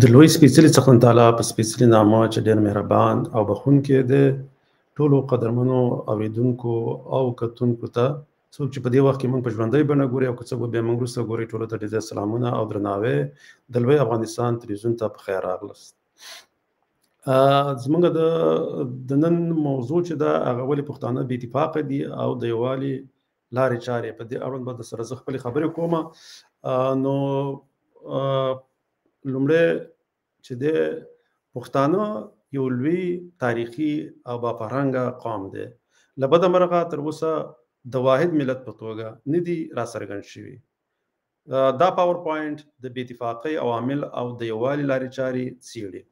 د لوی سپېڅلي څښتن تعالی په سپېڅلي نامه چې ډېر مهربان او بخښونکی دی، ټولو قدرمنو اورېدونکو او کتونکو ته، څوک چې په دې وخت کې موږ په ژوندۍ بڼه ګوري او که څوک به بیا موږ وروسته ګوري، ټولو ته ډېر زیات سلامونه او درناوی. د لوی افغانستان تلویزیون ته په خیر راغلاست. زموږ د نن موضوع چې ده هغه ولې پښتانه بې اتفاقه دي او د یووالي لارې چارې، په دې اړوند به در سره زه خپلې خبرې کوم. نو لومړی چې دی، پښتانه یو لوی تاریخي او بافرهنګه قوم دی. له بده مرغه تر اوسه د واحد ملت په توګه نه دي راڅرګند شوي. دا پاور پوینټ د بې اتفاقۍ عوامل او د یووالي لارې چارې څېړي.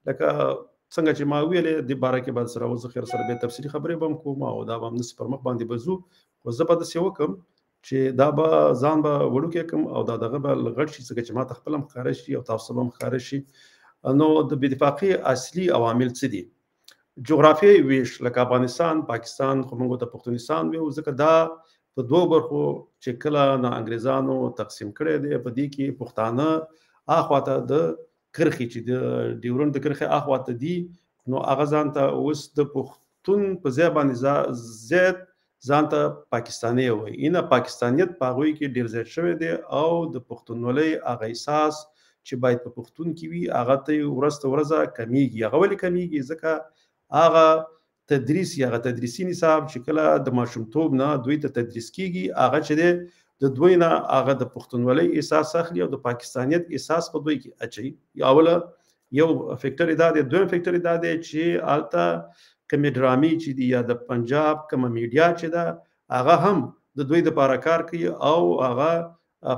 لکه څنګه چې ما ویلې، دې باره کې به سره اوس خیر سره به تفصیلي خبرې به هم کوم او دا به هم نس پر مخ باندې به ځو، خو زه به داسې وکم چې دا به ځان به وړوکی کم او دا دغه به غټ شي، ځکه چې ما ته خپل هم ښکاره شي او تاسو به هم ښکاره شي. نو د بې اتفاقۍ اصلي عوامل څه دي؟ جغرافیې ویش، لکه افغانستان، پاکستان، خو موږ ته پښتونستان ویو، ځکه دا په دوو برخو چې کله نه انګریزانو تقسیم کړی دی، په دې کې پښتانه اخواته د کرښې چې د ډیورنډ د کرښې اخواته دي، نو هغه ځان ته اوس د پښتون په ځای باندې زیات ځان ته پاکستاني وایي. اینه پاکستانیت په هغوی کې ډېر زیات شوی دی او د پښتونولۍ هغه احساس چې باید په پښتون کې وي هغه ته ورځ تر ورځه کمیږي. هغه ولې کمیږي؟ ځکه هغه تدریس یا هغه تدریسي نصاب چې کله د ماشومتوب نه دوی ته تدریس کیږي، هغه چې دی د دوی نه هغه د پښتونولۍ احساس اخلي او د پاکستانیت احساس په دوی کې اچوي. اوله یو فکټر دا دی. دویم فکټر دا دی چې هلته کومې ډرامې چې دي یا د پنجاب کومه میډیا چې ده، هغه هم د دوی دپاره کار کوي او هغه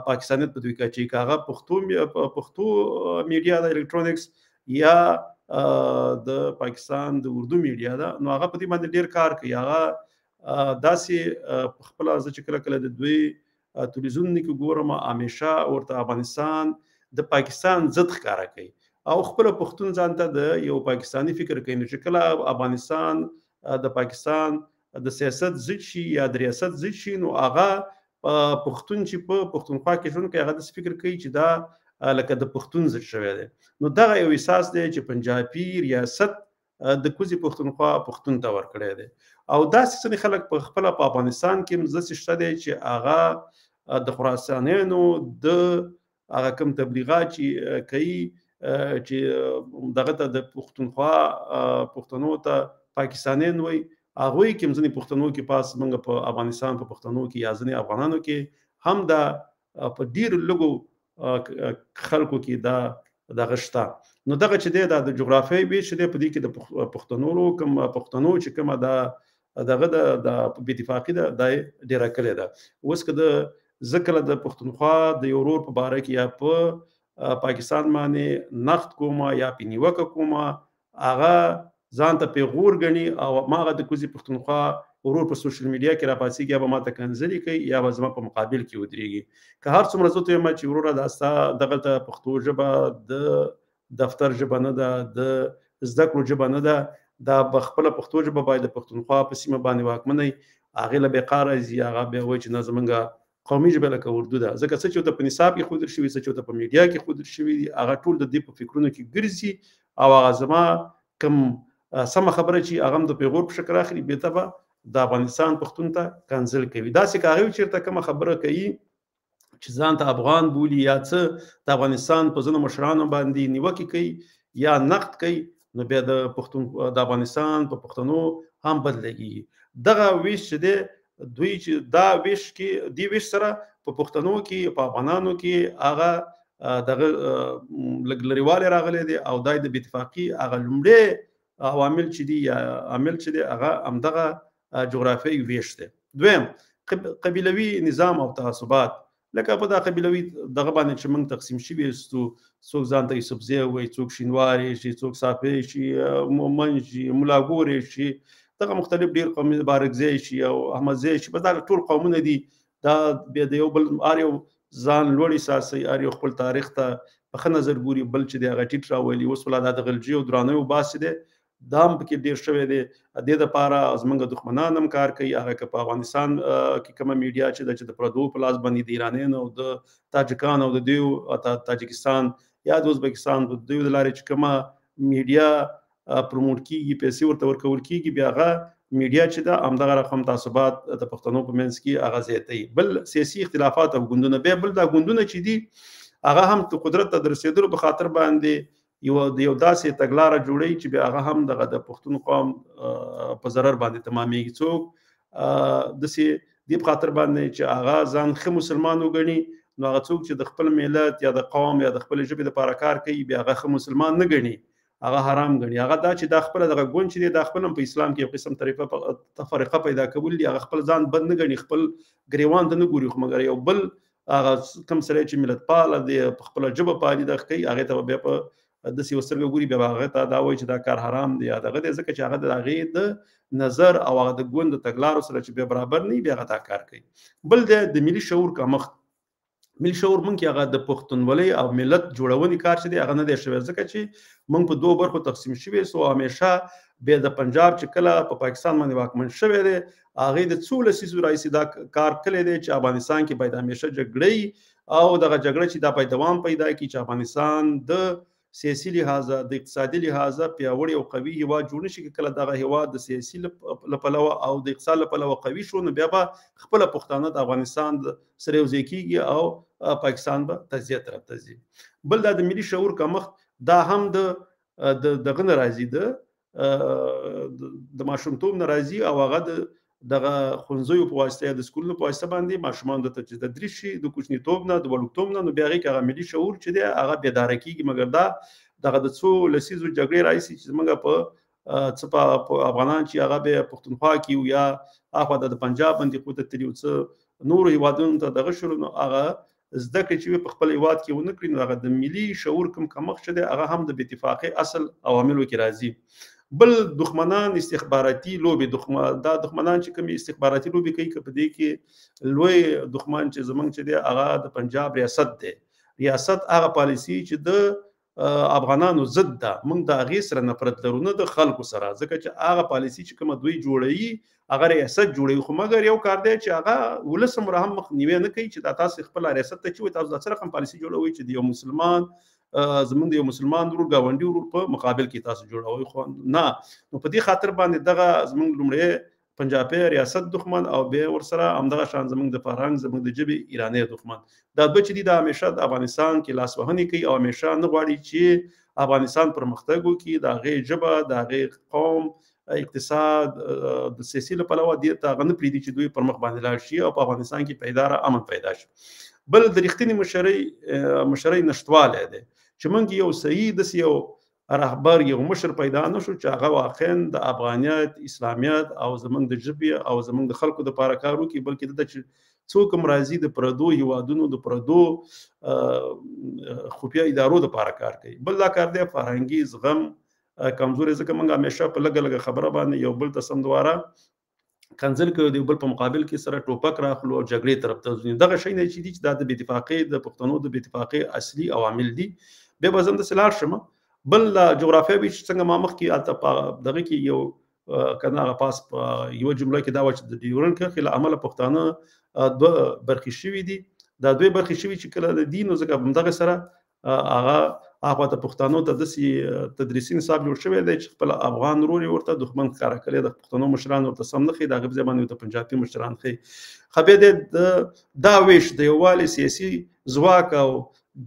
پاکستانیت په دوی کې اچوي. که هغه پښتو میډیا ده، الکترونیکس یا د پاکستان د اردو میډیا ده، نو هغه په دې باندې ډېر کار کوي. هغه داسې خپله زه چې کله کله د دوی تلویزیون کې ګورم، همیشه ورته افغانستان د پاکستان ضد ښکاره کوي او خپله پښتون ځان ته د یو پاکستاني فکر کوي. نو چې کله افغانستان د پاکستان د سیاست ضد شي یا د ریاست ضد شي، نو هغه پښتون چې په پښتونخوا کې ژوند کوي هغه داسې فکر کوي چې دا لکه د پښتون ضد شوی دی. نو دغه یو احساس دی چې پنجابي ریاست د کوزې پښتونخوا پښتون ته ورکړی دی. او داسې ځینې خلک په خپله په افغانستان کې هم داسې شته دی چې هغه د خراسانیانو د هغه کوم تبلیغات چې کوي چې دغه ته د پښتونخوا پښتنو ته پاکستانیان وایي، هغوی کې هم ځینې پښتنو کې پاس موږ په افغانستان په پښتنو کې یا ځینې افغانانو کې هم دا په ډېرو لږو خلکو کې دا دغه شته. نو دغه چې دی دا د جغرافیې ویش دی، په دې کې د پښتنو کوم پښتنو چې کومه دا دغه د بې اتفاقي ده، دا یې ډېره کړې ده. اوس که د زه کله د پښتونخوا د یو ورور په باره کې یا په پاکستان باندې نقد کوم یا پې نیوکه کوم، هغه ځان ته پیغور ګڼي او ما هغه د کوزې پښتونخوا ورور په سوشل میډیا کې راپاڅېږي، یا به ما ته کنځلې کوي یا به زما په مقابل کې ودرېږي. که هر څومره زه ورته وایم چې وروره دا ستا دغلته پښتو ژبه د دفتر ژبه نه ده، د زده کړو ژبه نه ده، دا به خپله پښتو ژبه باید د پښتونخوا په سیمه باندې واکمنه وي، هغې له بې قاره ځي، هغه بیا وایي چې نه زمونږ قومي ژبه لکه اردو ده. ځکه څه چې ورته په نصاب کې ښودل شوي، څه چې ورته په میډیا کې ښودل شوي دي، هغه ټول د دې په فکرونو کې ګرځي او هغه زما کوم سمه خبره چې هغه هم د پیغور په شکل اخلي، بېرته به د افغانستان پښتون ته کنځل کوي. داسې که هغوی چېرته کومه خبره کوي چې ځان ته افغان بولي یا څه د افغانستان په ځینو مشرانو باندې نیوکې کوي یا نقد کوي، نو بیا د پښتون د افغانستان په پښتنو هم بد لګېږي. دغه ویش چې دی دوی چې دا ویش کې دې ویش سره په پښتنو کې په افغانانو کې هغه دغه لږ لرېوالی راغلی دی او دا د بې اتفاقي هغه لومړی عوامل چې دي یا عامل چې دی هغه همدغه جغرافیایي ویش دی. دویم قبیلوي نظام او تعصبات، لکه په دا قبیلوي دغه باندې چې موږ تقسیم شوي یاستو، څوک ځان ته یوسفزی وایي، څوک شینواری شي، څوک صافی شي، مومن شي، ملاګوری شي، دغه مختلف ډېر قومي بارکزی شي او احمدزی شي، بس دا ټول قومونه دي. دا بیا د یو بل هر یو ځان لوړ احساسوي، هر یو خپل تاریخ ته په ښه نظر ګوري، بل چې دی هغه ټیټ راولي. اوس ولا دا د غلجیو درانیو بحث دی، دا هم پکې ډېر شوی دی. دې دپاره زمونږ دښمنان هم کار کوي. هغه که په افغانستان کې کومه میډیا چې ده چې د پردو په لاس باندې د ایرانیانو او د تاجکانو او د دیو تاجکستان یا د ازبکستان د دوی د لارې چې کومه میډیا promote کیږي، پیسې ورته ورکول کیږي، بیا هغه میډیا چې ده همدغه رقم تعصبات د پښتنو په منځ کې هغه زیاتوي. بل سیاسي اختلافات او ګوندونه، بیا بل دا ګوندونه چې دي هغه هم د قدرت ته د رسېدلو په خاطر باندې یو داسې تګلاره جوړوي چې بیا هغه هم دغه د پښتون قوم په ضرر باندې تمامېږي. څوک داسې دې په خاطر باندې چې هغه ځان ښه مسلمان وګڼي، نو هغه څوک چې د خپل ملت یا د قوم یا د خپلې ژبې دپاره کار کوي بیا هغه ښه مسلمان نه ګڼي، هغه حرام ګڼي. هغه دا چې دا خپله دغه ګوند چې دی دا خپل هم په اسلام کې یو قسم تفرقه پیدا کول دي، هغه خپل ځان بد نه ګڼي، خپل ګریوان ته نه ګوري، خو مګر یو بل هغه کوم سړی چې ملتپاله دی په خپله ژبه پالي دغه کوي، هغې ته به بیا په داسې یوه سترګه ګوري، بیا به هغه ته دا وایي چې دا کار حرام دی یا دغه دی، ځکه چې هغه د هغې د نظر او هغه د ګوند د تګلارو سره چې بیا برابر نه وي بیا هغه دا کار کوي. بل دی د ملي شعور کمښت. ملي شعور مونږ کې هغه د پښتونولۍ او ملت جوړونې کار چې دی هغه نه دی شوی، ځکه چې مونږ په دوو برخو تقسیم شوي. سو همیشه بیا د پنجاب چې کله په پاکستان باندې واکمن شوی دی هغې د څو لسیزو راهیسې دا کار کړی دی چې افغانستان کې باید همیشه جګړې او دغه جګړه چې دا باید دوام پیدا کړي چې افغانستان د سیاسي لحاظه د اقتصادي لحاظه پیاوړی او قوي هیواد جوړ نشي. که کله دغه هیواد د سیاسي له پلوه او د اقتصاد له پلوه قوي شو نو بیا به خپله پښتانه د افغانستان سره یو ځای کېږي او پاکستان به تجزیه طرف ته ځي. بل دا د ملي شعور کمښت دا هم د دغه نه راځي، د ماشومتوب نه راځي او هغه د دغه ښوونځیو په واسطه یا د سکولونو په واسطه باندې ماشومانو ته چې تدریس شي د کوچنیتوب نه د وړوکتوب نه، نو بیا هغې کې هغه ملي شعور چې دی هغه بیداره کېږي. مګر دا دغه د څو لسیزو جګړې راهیسې چې زموږ په څه په افغانان چې هغه بیا پښتونخوا کې یا اخوا د پنجاب باندې خو ته تللي څه نورو هیوادونو ته دغه شول، نو هغه زده کړې چې په خپل هیواد کې ونه کړي نو هغه د ملي شعور کوم کمښت چې دی هغه هم د بې اتفاقۍ اصل عواملو کې راځي. بل دښمنان استخباراتي لوبې، دا دښمنان چې کومې استخباراتي لوبې کوي، که په دې کې لوی دښمن چې زمونږ چې دی هغه د پنجاب ریاست دی. ریاست هغه پالیسي چې د افغانانو ضد ده، موږ د هغې سره نفرت لرو نه د خلکو سره، ځکه چې هغه پالیسي چې کومه دوی جوړوي هغه ریاست جوړوي. خو مګر یو کار دی چې هغه ولس هم هم مخنیوی نه کوي چې دا تاسو خپل ریاست ته چې وایي تاسو دا څه رقم پالیسي جوړوئ چې د یو مسلمان زمونږ د یو مسلمان ورور ګاونډي ورور په مقابل کې تاسو جوړوئ، خو نه. نو په دې خاطر باندې دغه زمونږ لومړی پنجابي ریاست دښمن او بیا ورسره همدغه شان زمونږ د فرهنګ زمونږ د ژبې ایرانی دښمن، دا دوه چې دي دا همیشه د افغانستان کې لاسوهنې کوي او همیشه نه غواړي چې افغانستان پرمختګ وکړي، د هغې ژبه د هغې قوم اقتصاد د سیاسي له پلوه دې ته هغه نه پرېږدي چې دوی پر مخ باندې لاړ شي او په افغانستان کې پایداره امن پیدا شي. بل د رښتینې مشرۍ نشتوالی دی چې موږ یو صحیح داسې یو رهبر یو مشر پیدا نه شو چې هغه واقعا د افغانیت اسلامیت او زمونږ د ژبې او زمونږ د خلکو دپاره کار وکړي، بلکې دلته چې څوک هم راځي د پردو هیوادونو د پردو خفیه ادارو دپاره کار کوي. بل دا کار دی فرهنګي زغم کمزوری، ځکه موږ همیشه په لږه لږه خبره باندې یو بل ته سمدواره کنځل کوي، د یو بل په مقابل کې سره ټوپک راخلو او جګړې طرف ته ځو. دغه شی نه چې دي چې دا د بې اتفاقۍ د پښتنو د بې اتفاقۍ اصلي عوامل دي. بیا به زه هم داسې لاړ شم. بل جغرافیا وي چې څنګه ما مخکې هلته په دغه کې یو که نه هغه پاس په یوه جمله کې دا وه چې د ډیورنډ کرښې له امله پښتانه دوه برخې شوي دي. دا دوې برخې شوي چې کله د دي نو ځکه همدغه سره هغه هغه ته پښتنو ته داسې تدریسي نصاب جوړ شوی دی چې خپل افغان ورور یې ورته دښمن ښکاره کړی، د پښتنو مشران ورته سم نه ښیي، د هغې په ځای باندې ورته پنجابي مشران ښیي. ښه بیا دی دا ویش د یووالي سیاسي ځواک او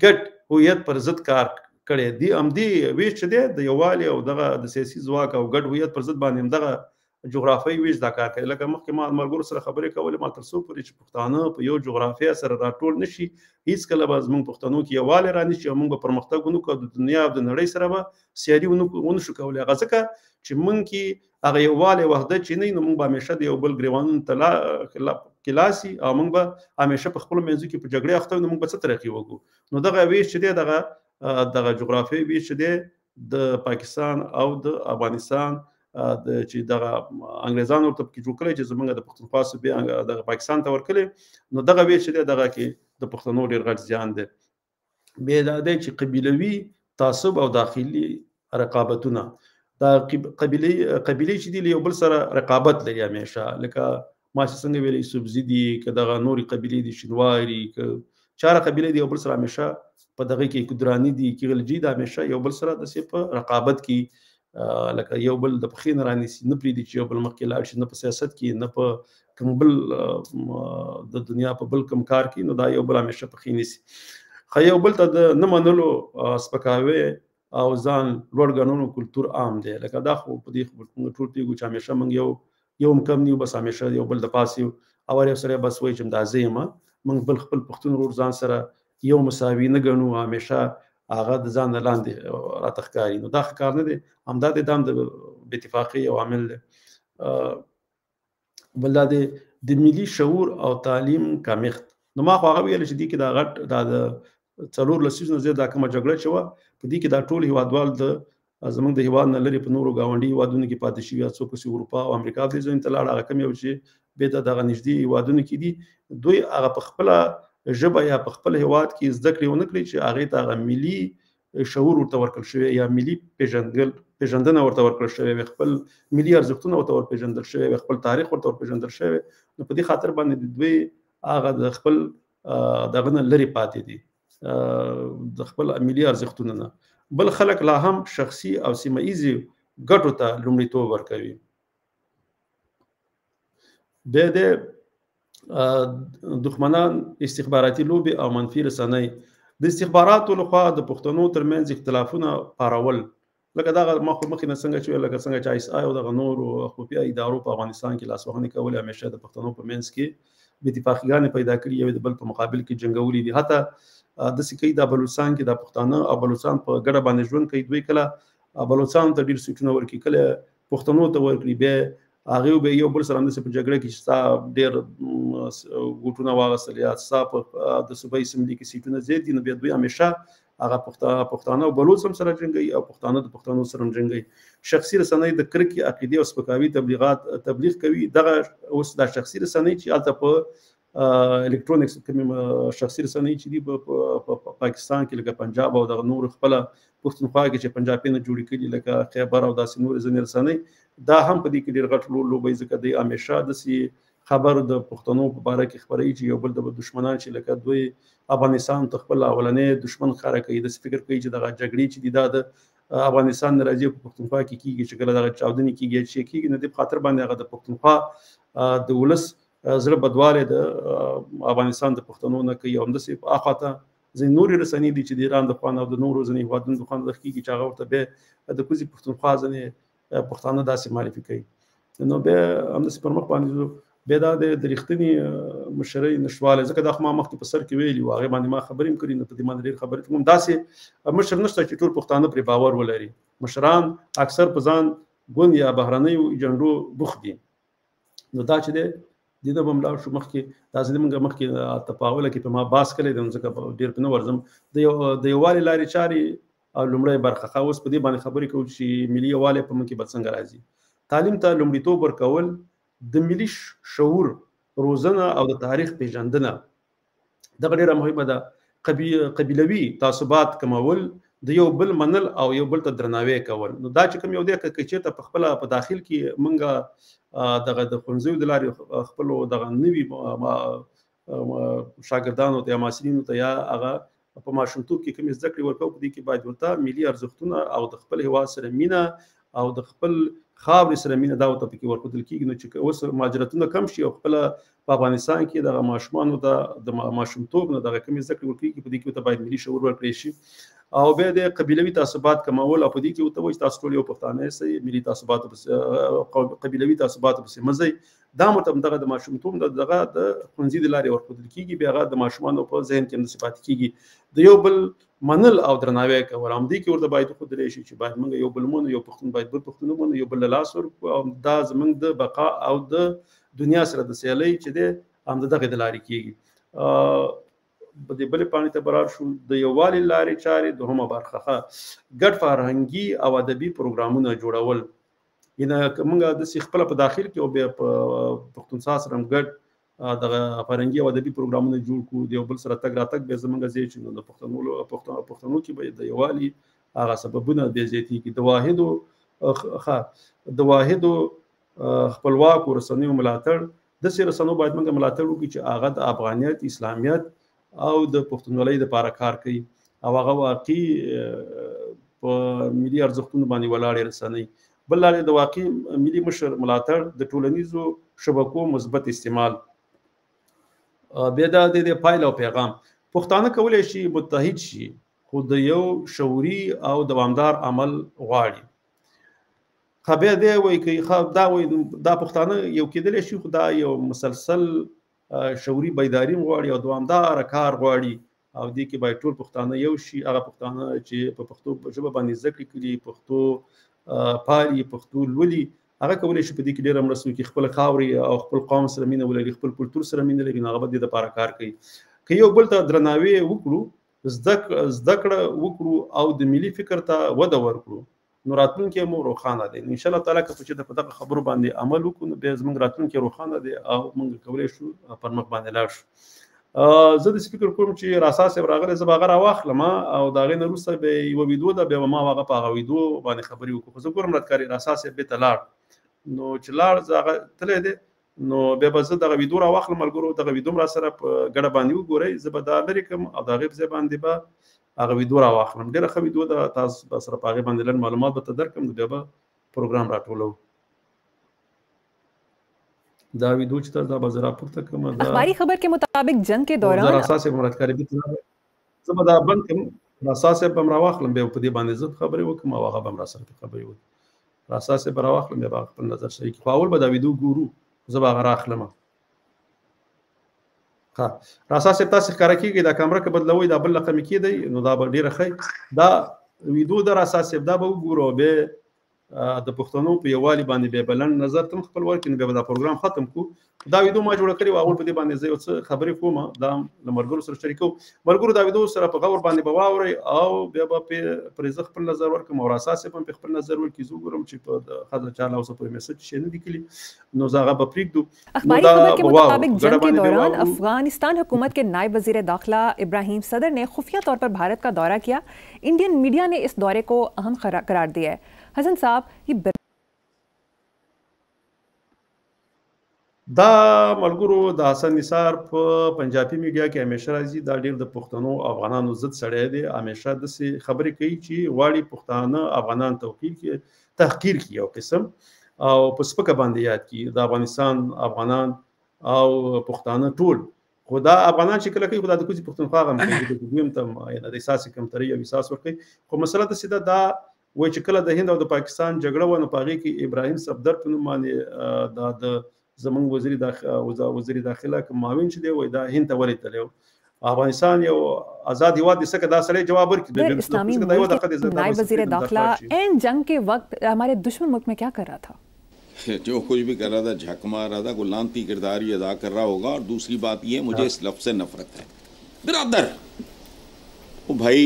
ګډ هویت پر ضد کار کړی دی. همدې ویش چې دی د یووالي او دغه د سیاسي ځواک او ګډ هویت پر ضد باندې همدغه جغرافیوي ویش دا کار کوي. لکه مخکې ما ملګرو سره خبرې کولې، ما تر څو پورې چې پښتانه په یو جغرافیا سره راټول نه شي هیڅکله به زموږ پښتنو کې یووالی را نه شي او موږ به پرمختګ ونه کړو، د دنیا او د نړۍ سره به سیالي ونه شو کولی. هغه ځکه چې موږ کې هغه یووالی وحدت چې نه وي نو موږ به همیشه د یو بل ګریوانونو ته کې لاسي او موږ به همیشه په خپلو منځو کې په جګړې اخته یو، نو موږ به څه ترقي وکړو؟ نو دغه ویش چې دی دغه جغرافیوي ویش چې دی د پاکستان او د افغانستان د چې دغه انګریزانو ورته پکې جوړ کړی چې زمونږ د پښتونخوا صوبې دغه پاکستان ته ورکړي، نو دغه ویش چې دی دغه کې د پښتنو ډېر غټ زیان دی. بیا دا دی چې قبیلوي تعصب او داخلي رقابتونه، دا قبیلې چې دي له یو بل سره رقابت لري همیشه، لکه ما چې څنګه ویلي سبزي دي، که دغه نورې قبیلې دي شینواري، که چاره قبیلې دی یو بل سره همیشه په دغه کې دراني دي، کیغلجي د همیشه یو بل سره داسې په رقابت کې لکه یو بل د پښې نه رانیسي، نه پرېږدي چې یو بل مخکې لاړ شي، نه په سیاست کې، نه په کوم بل د دنیا په بل کوم کار کې. نو دا یو بل همیشه پښې نیسي. خو یو بل ته د نه منلو، سپکاوی او ځان لوړ ګڼلو کلتور عام دی. لکه دا خو په دې خو موږ ټول پوهېږو چې همیشه موږ یو هم کم نیو، بس همیشه یو بل د پاسه یو، او هر یو سړی بس وایي چې همدا زه یم، موږ بل خپل پښتون ورور ځان سره یو مساوي نه ګڼو، همیشه هغه د ځان نه لاندې راته ښکاري. نو دا ښه کار نه دی، همدا دی دا هم د بې اتفاقۍ یو عامل دی. بل دا دی د ملي شعور او تعلیم کمښت. نو ما خو هغه ویل چې دې کې دا غټ دا د 4 لسیزو نه زیات دا کومه جګړه چې وه، په دې کې دا ټول هیوادوال د زموږ د هیواد نه لرې په نورو ګاونډي هیوادونو کې پاتې شوي، یا څوک چې اروپا او امریکا دې ځایونو ته لاړ، هغه کوم یو چې بېرته دغه نږدې هیوادونو کې دي، دوی هغه په خپله ژبه یا په خپل هیواد کې زده کړې ونه کړې چې هغې ته هغه ملي شعور ورته ورکړل شوی یا ملي پېژندنه ورته ورکړل شوې وي، خپل ملي ارزښتونه ورته ورپېژندل شوی وي، خپل تاریخ ورته ورپېژندل شوی وي. نو په دې خاطر باندې دوی هغه د خپل دغه نه لرې پاتې دي، د خپل ملي ارزښتونو نه. بل خلک لا هم شخصي او سیمه ییزې ګټو ته لومړیتوب ورکوي. بیا د دښمنان استخباراتي لوبې او منفي رسنۍ. د استخباراتو لخوا د پښتنو ترمنځ اختلافونه پارول، لکه دغه ما خو مخکې نه څنګه چې ویل، لکه څنګه چې آی اس آی او دغه نورو خفیه ادارو په افغانستان کې لاسوهنې کولې، همیشه د پښتنو په منځ کې بې اتفاقیګانې پیدا کړي، یو د بل په مقابل کې جنګولي دي. حتی داسې کوي دا بلوڅان کې دا پښتانه او بلوڅان په ګډه باندې ژوند کوي، دوی کله بلوڅانو ته ډېر سیټونه ورکړي، کله پښتنو ته ورکړي، بیا هغې به یو بل سره همداسې په جګړه کې چې ستا ډېر ګوټونه واغستل یا ستا په د صوبایي اسمبلي کې سیټونه زیات دي، نو بیا دوی همیشه هغه پښتانه او بلوڅ هم سره جنګوي او پښتانه د پښتنو سره هم جنګوي. شخصي رسنۍ د کرکې، عقیدې او سپکاوي تبلیغات تبلیغ کوي. دغه اوس دا شخصي رسنۍ چې هلته په الکترونیکس کومې شخصي رسنۍ چې دي په پاکستان کې لکه پنجاب او دغه نورو خپله پښتونخوا کې چې پنجابیانو جوړې کړي لکه خیبر او داسې نورې ځینې رسنۍ، دا هم په دې کې ډېر غټ رول لوبوي، ځکه دوی همیشه داسې خبر د پښتنو په باره کې خپروي چې یو بل د دښمنان چې لکه دوی افغانستان ته خپل اولنی دښمن ښکاره کوي، داسې فکر کوي چې دغه جګړې چې دي دا د افغانستان نه راځي په پښتونخوا کې کېږي، چې کله دغه چاودنې کېږي چې کېږي، نو دې په خاطر باندې هغه د پښتونخوا د ولس زړه بدوالی د افغانستان د پښتنو نه کوي. او همداسې اخوا ته ځینې نورې رسنۍ دي چې د ایران د خوا نه او د نورو ځینې هېوادونو د خوا نه کېږي چې هغه ورته بیا د کوزې پښتونخوا ځینې پښتانه داسې معرفي کوي. نو بیا همداسې پر مخ باندې ځو. بیا دا د رښتیني مشرۍ نشتوالی، ځکه دا خو ما مخکې په سر کې ویلي وو، هغې باندې ما خبرې هم کړي، نو په دې باندې ډېر خبرې کوم. داسې مشر نشته چې ټول پښتانه پرې باور ولري. مشران اکثر په ځان ګوند یا بهرنیو ایجنډو بوخت دي. نو دا چې دی دې نه به هم لاړ شو مخکې، دا ځینې موږ مخکې تپاوله کې په ما باس کړی دی، نو ځکه ډېر په نه ورځم. د یووالي لارې چارې او لومړی برخه، ښه اوس په دې باندې خبرې کوو چې ملي یووالی په موږ کې به څنګه راځي. تعلیم ته لومړیتوب ورکول، د ملي شعور روزنه او د تاریخ پیژندنه، دغه ډېره مهمه ده. قبیلوي تعصبات کمول، د یو بل منل او یو بل ته درناوی کول. نو دا چې کوم یو دی که چېرته په خپله په داخل کې موږ دغه د ښوونځیو د لارې خپلو دغه نوي شاګردانو ته یا محصلینو ته یا هغه په ماشومتوب کې کومې زده کړې ورکوو، په دې کې باید ورته ملي ارزښتونه او د خپل هیواد سره مینه او د خپل خاورې سره مینه دا ورته پکې ورښودل کېږي. نو چې اوس مهاجرتونه کم شي او خپله په افغانستان کې دغه ماشومانو ته د ماشومتوب نه دغه کومې زده کړې ورکړي، په دې کې ورته باید ملي شعور ورکړی شي. او بیا د قبیلوي تعصبات کمول، او په دې کې ورته وایي چې تاسو ټول یو پښتانه یاستئ، ملي تعصباتو پسې قبیلوي تعصباتو پسې مه ځئ. دا مو ته دغه د ماشومتوب نه دغه د ښوونځي د لارې ورښودل کېږي، بیا هغه د ماشومانو په ذهن کې همداسې پاتې کېږي. د یو بل منل او درناوی کول، همدې کې ورته باید وښودلی شي چې باید موږ یو بل منو، یو پښتون باید بل پښتون ومنو، یو بل له لاس ورکړو، او دا زموږ د بقا او د دنیا سره د سیالۍ چې دی هم د دغې د لارې کېږي. په دې بلې پاڼې ته به لاړ شو، د یووالي لارې چارې دوهمه برخه، ښه ګډ فرهنګي او ادبي پروګرامونه جوړول. یعنې که موږ داسې خپله په داخل کې او بیا په پښتونخوا سره هم ګډ دغه فرهنګي او ادبي پروګرامونه جوړ کړو، د یو بل سره تګ راتګ بیا زموږ زیات شي، نو د پښتنو کې به د یووالي هغه سببونه بیا زیاتېږي. د واحدو خپلواکو رسنیو ملاتړ، داسې رسنیو باید موږ ملاتړ وکړو چې هغه د افغانیت، اسلامیت او د پښتونولۍ دپاره کار کوي او هغه واقعي په ملي ارزښتونو باندې ولاړې رسنۍ. بل لارې د واقعي ملي مشر ملاتړ، د ټولنیزو شبکو مثبت استعمال. بیا دا د پایله او پیغام، پښتانه کولی شي متحد شي خو د یو شعوري او دوامدار عمل غواړي. ښه بیا دی وایي که دا وایي دا پښتانه یو کېدلی شي خو دا یو مسلسل شعوري بیداري هم غواړي او دوامداره کار غواړي، او دې کې باید ټول پښتانه یو شي. هغه پښتانه چې په پښتو ژبه باندې زده کړې کړي، پښتو پالي، پښتو لولي، هغه کولی شي په دې کې ډېره مرسته وکړي، خپل خاورې او خپل قوم سره مینه ولري، خپل کلتور سره مینه لري، نو هغه به دې دپاره کار کوي. که یو بل ته درناوی وکړو، زده کړه وکړو او د ملي فکر ته وده ورکړو، نو راتلونکی مو روښانه دی. ان شاء الله تعالی که چېرته په دغه خبرو باندې عمل وکړو نو بیا زموږ راتلونکی روښانه دی او موږ کولی شو پر مخ باندې لاړ شو. زه داسې فکر کوم چې راسا صاحب راغلی، زه به هغه راواخلم او د هغې نه وروسته به یوه ویډیو ده، بیا به ما هغه په هغه ویډیو باندې خبرې وکړو. خو زه ګورم راتکاري راسا صاحب بېرته لاړ، نو چې لاړ زه هغه تللی دی، نو بیا به زه دغه ویډیو راواخلم. ملګرو دغه ویډیو هم راسره په ګډه باندې وګورئ، زه به دا لرې کړم او د هغې په ځای باندې به هغه ویډیو راواخلم. ډېره ښه ویډیو ده، تاسو به سره په هغې باندې لنډ معلومات به ته درکړم، نو بیا به پروګرام راټولوو. دا ویډیو چې تاسو دا به زه راپورته کړم. اخباري خبر کے مطابق جنگ کے دوران راسا صاحب مرادکاري زه به دا بند کړم، راسا صاحب به هم راواخلم، بیا په دې باندې زه خبرې وکړم او هغه به هم راسره خبرې وکړي. راسا صاحب به راواخلم، بیا به خپل نظر شریک کړي. خو اول به دا ویډیو ګورو، زه به هغه راخلم. ښه راسا صاحب تاسې ښکاره کېږئ، دا کمره که بدلوئ دا بل رقم یې کېدی نو دا به ډېره ښه. دا ویډیو ده راسا صاحب، دا به وګورو او بیا د پښتنو په یووالي باندې بیا به لنډ نظر ته هم خپل ورکړي، نو بیا به دا پروګرام ختم کړو. دا ویډیو ما جوړه کړې وه، اول په دې باندې زه یو څه خبرې کوم، دا هم له ملګرو سره شریکوم. ملګرو دا ویډیو سره په غور باندې به واورئ او بیا به پرې زه خپل نظر ورکړم او راسا صاحب هم پرې خپل نظر ورکړي. زه وګورم چې په ښځه چا لا اوسه پورې میسج شی نه دي کړي، نو زه هغه به پرېږدو. اخباری خبر کے مطابق جنگ کے دوران افغانستان حکومت کے نائب وزیر داخلہ ابراہیم صدر نے خفیہ طور پر بھارت کا دورہ کیا۔ انڈین میڈیا نے اس دورے کو اہم قرار دیا ہے۔ حسن صاحب، یہ دا ملګرو د حسن نثار په پنجابي میډیا کې همیشه راځي، دا ډېر د پښتنو افغانانو ضد سړی دی، همیشه داسې خبرې کوي چې غواړي پښتانه افغانان توقیر کړي، تحقیر کړي یو قسم، او په سپکه باندې یاد کړي د افغانستان افغانان او پښتانه ټول. خو دا افغانان چې کله کوي، خو دا د کوزې پښتونخوا غم کوي، د دوی هم ته د احساس کمتري او احساس ورکوي. خو مسله داسې ده، دا وایي چې کله د هند او د پاکستان جګړه وه، نو په هغې کې ابراهیم صفدر په نوم باندې دا د زمونږ وزیر داخله کوم معاون چې دی، وایي دا هند ته ولې تللی و؟ افغانستان یو آزاد هیواد دی، څکه دا سړی جواب ورکړي. اسلامی ملک کے نائب وزیر داخلہ این جنگ کے وقت ہمارے دشمن ملک میں کیا کر رہا تھا؟ جو کچھ بھی کر رہا تھا، جھک مار رہا تھا، کوئی لانتی کردار ہی ادا کر رہا ہوگا۔ اور دوسری بات یہ، مجھے اس لفظ سے نفرت ہے، برادر۔ او بھائی،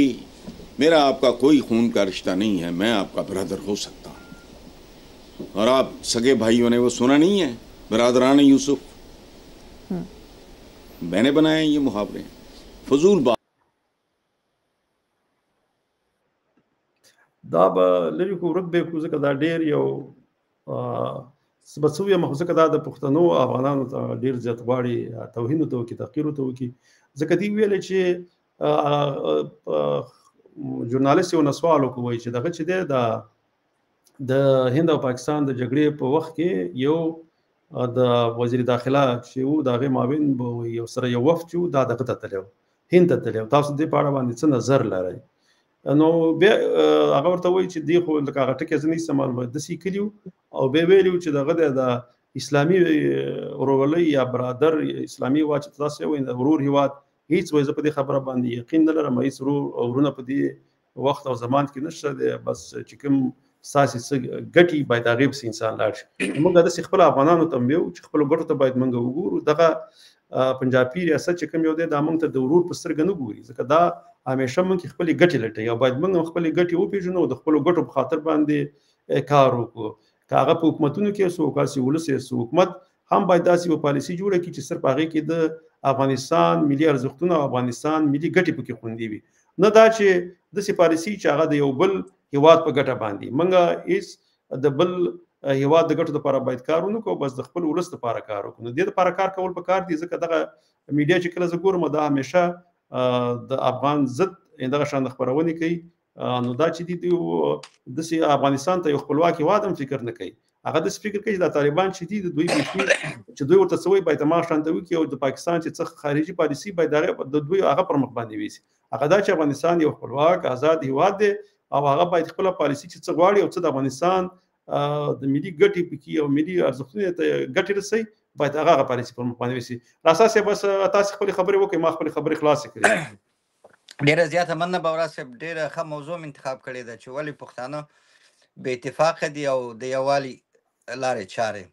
میرا آپ کا کوئی خون کا رشتہ نہیں ہے، میں آپ کا برادر ہو سکتا ہوں۔ اور آپ سگے بھائیوں نے وہ سنا نہیں ہے، برادران یوسف، میں نے بنائے ہیں یہ محاورے، فضول بات۔ دا به لرې کو، ورک به یې کړو، ځکه دا ډېر یو څه به څه ووایم، خو ځکه دا د پښتنو افغانانو ته ډېر زیات غواړي توهین ورته وکړي، تحقیر ورته وکړي. ځکه دوی ویلې چې ژورنالیست یو نه سوال وکړ، وایي چې دغه چې دی دا د هند او پاکستان د جګړې په وخت کې یو د وزیر داخله چې و، د هغې معاون به یو سره یو وفد چې و، دا دغه ته تللی و، هند ته تللی و، تاسو دې په اړه باندې څه نظر لرئ؟ نو بیا هغه ورته وایي چې دی خو لکه هغه ټکی زه نه شم معلومه، داسې یې کړي وو او بیا ویلي وو چې دغه دی د اسلامي ورورولۍ یا برادر اسلامي هېواد چې تاسو یې وایئ، د ورور هېواد، هیڅ وایي زه په دې خبره باندې یقین نه لرم، هیڅ ورور او ورونه په دې وخت او زمان کې نشته دی، بس چې کوم ستاسې څه ګټي باید هغې پسې انسان لاړ شي. موږ داسې خپل افغانانو ته هم ویو چې خپلو ګټو ته باید موږ وګورو. دغه پنجابي ریاست چې کوم یو دی، دا موږ ته د ورور په سترګه نه ګوري، ځکه دا همیشه موږ کې خپلې ګټې لټوي او باید موږ هم خپلې ګټې وپېژنو او د خپلو ګټو په خاطر باندې کار وکړو. که هغه په حکومتونو کې سو، که هسې ولس یې سو، حکومت هم باید داسې یوه پالیسي جوړه کړي چې صرف هغې کې د افغانستان ملي ارزښتونه او افغانستان ملي ګټې پکې خوندي وي، نه دا چې داسې پالیسي چې هغه د یو بل هیواد په ګټه باندې. موږ هیڅ د بل هیواد د ګټو لپاره باید کار ونه کړو، بس د خپل ولس لپاره کار وکړو. نو دې لپاره کار کول پکار دي، ځکه دغه میډیا چې کله زه ګورم دا همیشه د افغان ضد دغه شان خپرونې کوي. نو دا چې دي داسې افغانستان ته یو خپلواک هېواد هم فکر نه کوي، هغه داسې فکر کوي چې دا طالبان چې دي د دوی بیخي چې دوی ورته څه وایي باید هماغه شان ته وکړي، او د پاکستان چې څه خارجي پالیسي باید هغه د دوی هغه پر مخ باندې ویسي. هغه دا چې افغانستان یو خپلواک آزاد هېواد دی او هغه باید خپله پالیسي چې څه غواړي او څه د افغانستان د ملي ګټې پکې او ملي ارزښتونو ته ګټې رسوي، باید هغه هغه پالیسي پر مخ باندې ویسي. راسا صاحب بس تاسې خپلې خبرې وکړئ، ما خپلې خبرې خلاصې کړې. ډېره زیاته مننه باورا صاحب، ډېره ښه موضوع مې انتخاب کړې ده چې ولې پښتانه بې اتفاقه دي او د یووالي لارې چارې.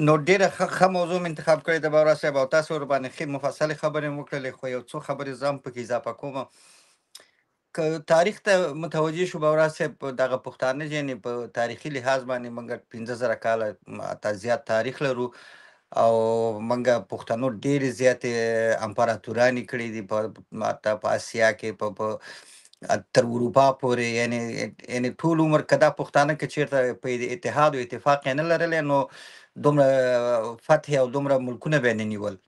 نو ډېره ښه موضوع مې انتخاب کړې ده باورا صاحب، او تاسو ورباندې ښې مفصلې خبرې مو وکړلې، خو یو څو خبرې زه هم پکې اضافه کوم. که تاریخ ته متوجه شو باورا صاحب، دغه پښتانه یعنې په تاریخي لحاظ باندې موږ 5000 کاله حتی زیات تاریخ لرو، او موږ پښتنو ډېرې زیاتې امپراتورانې کړې دي، په حتی په اسیا کې، په تر اروپا پورې، یعنی ټول عمر که دا پښتانه که چېرته په اتحاد او اتفاق یې نه لرلی نو دومره فتح او دومره ملکونه به یې نه نیول.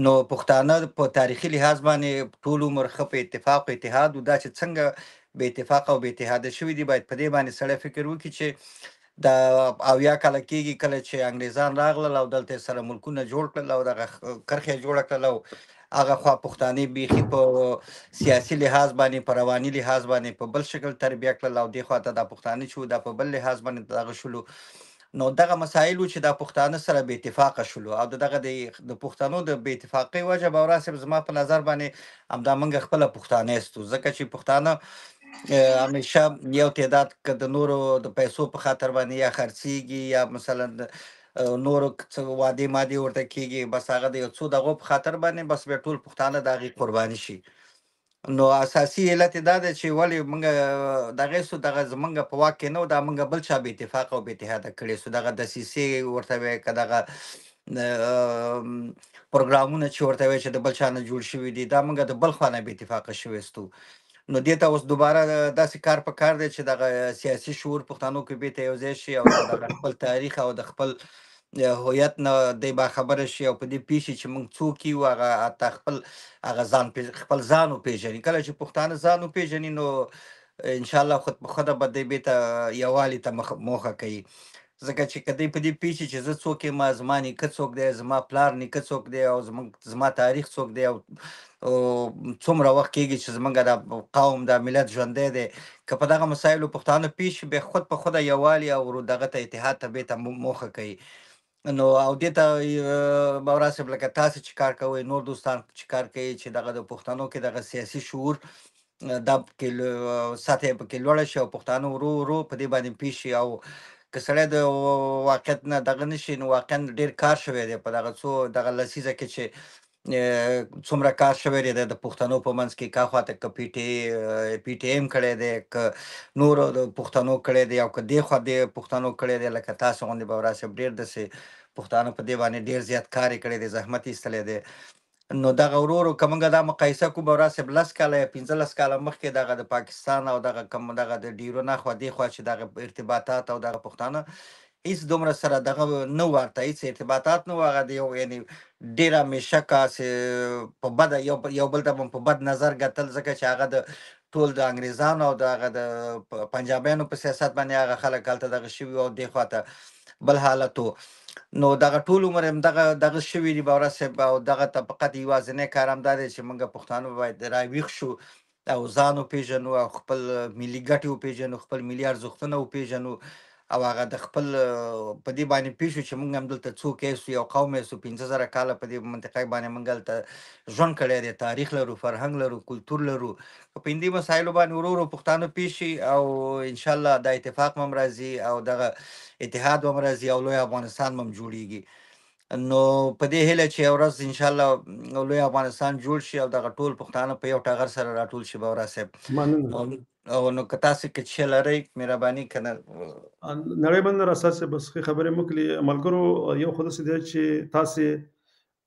نو پښتانه په تاریخي لحاظ باندې ټول عمر ښه په اتفاق او اتحاد و. دا چې څنګه بې اتفاق او بې اتحاده شوي دي باید په دې باندې سړی فکر وکړي چې دا 70 کاله کېږي کله چې انګریزان راغلل او دلته یې سره ملکونه جوړ کړل او دغه کرښې یې جوړه کړل، او هغه خوا پښتانه بیخي په سیاسي لحاظ باندې، په رواني لحاظ باندې په بل شکل تربیه کړل، او دې خوا ته دا پښتانه چې وو دا په بل لحاظ باندې دغه شولو. نو دغه مسایل وو چې دا پښتانه سره بې اتفاقه شولو، او دغه د پښتنو د بې اتفاقۍ وجه باورا صاحب زما په نظر باندې همدا موږ خپله پښتانه یاستو، ځکه چې پښتانه همیشه یو تعداد که د نورو د پیسو په خاطر باندې یا خرڅیږي یا مثلا نورو څه وعدې مادې ورته کیږي، بس هغه د یو څو دغو په خاطر باندې بس بیا ټول پښتانه د هغې قرباني شي. نو اساسي علت یې دا دی چې ولې موږ دغه سو دغه زمونږ په واک کې نه و، دا موږ بل چا بې اتفاقه او بې اتحاده کړی سو، دغه دسیسې ورته وایي که دغه پروګرامونه چې ورته وایي چې د بل چا نه جوړ شوي دي، دا موږ د بل خوا نه بې اتفاقه شوي ستو. نو دې ته اوس دوباره داسې کار په کار دی چې دغه سیاسي شعور پښتنو کې بیرته یو ځای شي او دغه خپل تاریخ او د خپل هویت نه دی باخبره شي، او په دې پوه شي چې موږ څوک یو، هغه حتی خپل هغه ځان خپل ځان وپېژني. کله چې پښتانه ځان وپېژني نو انشاءالله خود په خوده به دی بیرته یووالي ته موخه کوي، ځکه چې که دی په دې پوه شي چې زه څوک یم، زما نیکه څوک دی، زما پلار نیکه څوک دی، او زما تاریخ څوک دی، او څومره وخت کېږي چې زمونږ دا قوم دا ملت ژوندی دی، که په دغه مسایلو پښتانه پوه شي بیا خود په خوده یووالي او دغه ته اتحاد ته بیرته موخه کوي. نو او دې ته باورا صاحب لکه تاسې چې کار کوئ، نور دوستان چې کار کوي، چې دغه د پښتنو کې دغه سیاسي شعور دا پکې سطح پکې لوړه شي او پښتانه ورو ورو په دې باندې پوه شي. او که سړی د واقعیت نه دغه نه شي نو واقعا ډېر کار شوی دی په دغه څو دغه لسیزه کې چې څومره کار شوی دی د پښتنو په منځ کې، که خواته که پي ټي ایم کړی دی، که نورو د پښتنو کړی دی، او که دې خوا دې پښتنو کړی دی، لکه تاسو غوندې باورا صاحب ډېر داسې پښتانه په دې باندې ډېر زیات کار یې کړی دی، زحمت یې ایستلی دی. نو دغه ورو ورو که موږ دا مقایسه کړو باورا صاحب 10 کاله یا 15 کاله مخکې دغه د پاکستان او دغه کوم دغه د ډیرو نه خوا دې خوا چې دغه ارتباطات او دغه پښتانه هیڅ دومره سره دغه نه ورته هیڅ ارتباطات نه و، هغه د یو یعنی ډېر همیشه کاسې په بده یو بل ته په بد نظر کتل، ځکه چې هغه د ټول د انګریزانو او د هغه د پنجابیانو په سیاست باندې هغه خلک هلته دغه شوي او دې خوا ته بل حالت و. نو دغه ټول عمر هم دغه شوي دي باورا صاحب. او دغه ته فقط یوازینی کار هم دا دی چې موږ پښتانه باید راویښ شو او ځان وپېژنو او خپل ملي ګټې وپېژنو، خپل ملي ارزښتونه وپېژنو، او هغه د خپل په دې باندې پوه شو چې موږ هم دلته څوک یاستو، یو قوم یاستو، 5000 کاله په دې منطقه باندې موږ هلته ژوند کړی دی، تاریخ لرو، فرهنګ لرو، کلتور لرو. په دې مسایلو باندې ورو ورو پښتانه پوه شي او انشاءالله دا اتفاق هم راځي او دغه اتحاد هم راځي او لوی افغانستان هم جوړیږي. نو په دې هیله چې یو ورځ انشاءالله لوی افغانستان جوړ شي او دغه ټول پښتانه په یو ټغر سره راټول شي باورا صاحب. مننه. او نو که تاسو کې څه لرئ مهرباني کنه. نړۍ مننه راسا صاحب، بس ښې خبرې مو کړې. ملګرو یو خو داسې دی چې تاسې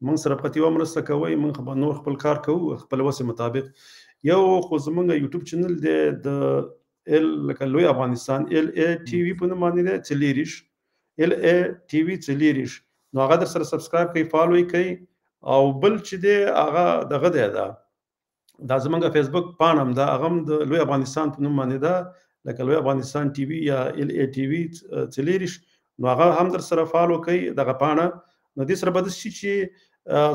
موږ سره په یوه مرسته کوئ، موږ به نور خپل کار کوو خپل وسې مطابق. یو خو زموږ یوټیوب چینل دی د ال لکه لوی افغانستان ال ای ټي وي په نوم باندې دی، څلېرویشت ال ای ټي وي څلېرویشت، نو هغه در سره subscribe کړئ، follow یې کړئ. او بل چې دی هغه دغه دی، دا زمونږ فیسبوک پاڼه هم ده، هغه هم د لوی افغانستان په نوم باندې ده، لکه لوی افغانستان ټي وي یا ال ای ټي وي 24، نو هغه هم در سره follow کوي دغه پاڼه. نو دې سره به داسې شي چې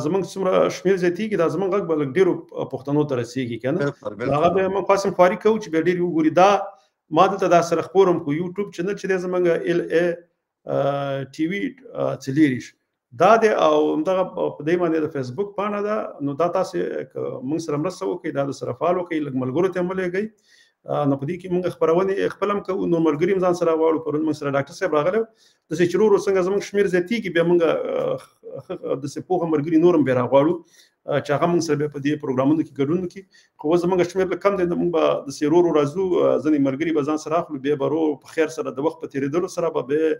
زمونږ څومره شمېر زیاتېږي، دا زمونږ غږ به لږ ډېرو پښتنو ته رسېږي که نه. هغه به موږ خاص هم خواري کوو چې بیا ډېر وګوري. دا ما دلته دا سره خپورم کو یوټیوب چینل چې دی زمونږ ال ای ټي وي 24 دا دی، او همدغه په دې باندې د فیسبوک پاڼه ده. نو دا تاسې که موږ سره مرسته وکړئ، دا د سره follow کړئ، لږ ملګرو ته هم ولېږئ. نو په دې کې موږ خپرونې خپل هم کوو، نور ملګري هم ځان سره غواړو. پرون موږ سره ډاکټر صاحب راغلی، داسې چې ورو ورو څنګه زموږ شمېر زیاتېږي، بیا موږ داسې پوهه ملګري نور هم بیا راغواړو چې هغه موږ سره بیا په دې پروګرامونو کې ګډون وکړي. خو اوس زموږ شمېر لږ کم دی، نو موږ به داسې ورو ورو راځو، ځینې ملګري به ځان سره اخلو، بیا به ورو په خیر سره د وخت په تېرېدلو سره به بیا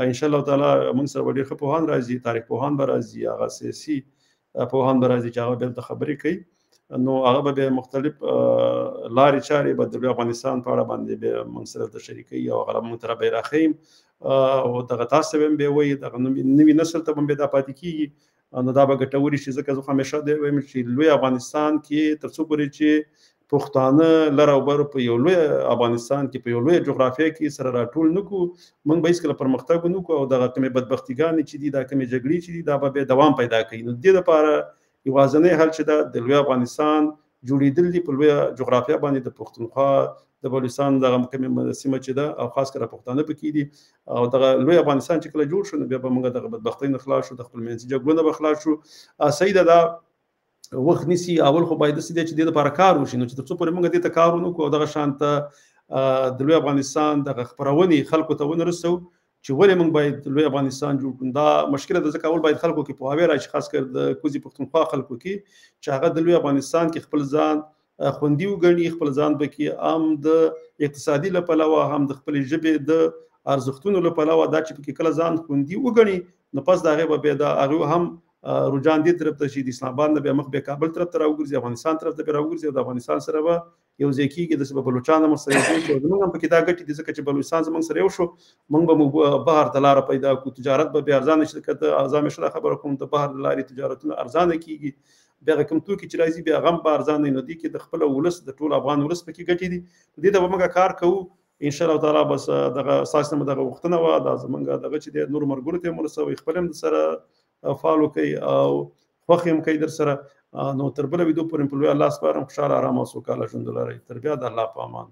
ان شاء الله تعالی موږ سره به ډېر ښه پوهان راځي، تاریخ پوهان به راځي، هغه سیاسي پوهان به راځي چې هغه بیا دلته خبرې کوي. نو هغه به بیا مختلف لارې چارې به د لوی افغانستان په اړه باندې بیا موږ سره دلته شریکوي، او هغه موږ ته به یې راښییم، او دغه تاسو ته به هم بیا وایي، دغه نوي نسل ته به هم بیا دا پاتې کېږي. نو دا به ګټورې شي، ځکه زه خو همیشه دی وایم چې لوی افغانستان کې تر څو پورې چې پښتانه لر او بر په یو لوی افغانستان کې په یو لوی جغرافیه کې سره راټول نه کړو، موږ به هېڅکله پرمختګ ونه کړو، او دغه کومې بدبختیګانې چې دي، دا کومې جګړې چې دي، دا به بیا دوام پیدا کوي. نو دې لپاره یوازنی حل چې ده د لوی افغانستان جوړېدل دي په لویه جغرافیه باندې، د پښتونخوا د بلوچستان دغه کومې سیمه چې ده، او خاص کر پښتانه پکې دي، او دغه لوی افغانستان چې کله جوړ شو، نو بیا به موږ دغه بدبختۍ نه خلاص شو، د خپل منځي جګړو نه به خلاص شو. صحیح ده، دا وخت نیسي. اول خو باید داسې دی چې دې لپاره کار وشي، نو چې تر څو پورې موږ دې ته کار ونه کړو، او دغه شان ته د لوی افغانستان دغه خپرونې خلکو ته ونه رسوو چې ولې موږ باید لوی افغانستان جوړ کړو، دا مشکله ده. ځکه اول باید خلکو کې پوهاوی راشي، خاص کر د کوزې پښتونخوا خلکو کې، چې هغه د لوی افغانستان کې خپل ځان خوندي وګڼي، خپل ځان پکې هم د اقتصادي له پلوه، هم د خپلې ژبې د ارزښتونو له پلوه، دا چې پکې کله ځان خوندي وګڼي، نو پس د هغې به بیا د هغې هم رجحان دې طرف ته شي، د اسلام آباد نه بیا مخ بیا کابل طرف ته راوګرځي، افغانستان طرف ته بیا راوګرځي، او د افغانستان سره به یو ځای کېږي. داسې به بلوچان هم سره یو ځای شي، زموږ هم پکې دا ګټې دي، ځکه چې بلوچستان زموږ سره یو شو، موږ به مو بهر ته لاره پیدا کړو، تجارت به بیا ارزانه شي. لکه زه همیشه دا خبره کوم، د بهر له لارې تجارتونه ارزانه کېږي، بیا هغه کوم توکي چې راځي بیا هغه هم به ارزانه وي. نو دې کې د خپل ولس، د ټول افغان ولس پکې ګټې دي. دې ته به موږ کار کوو ان شاء الله تعالی. بس دغه ستاسو نه مو دغه غوښتنه وه، دا زموږ دغه چې دی نورو ملګرو ته یې هم ورسوئ، خپل هم سره follow کوئ او خوښ یې هم کوئ در سره. نو تر بله ویدیو پورې په لوی الله سپارم. خوشحاله، ارام او سوکاله ژوند ولرئ. تر بیا د الله په امان.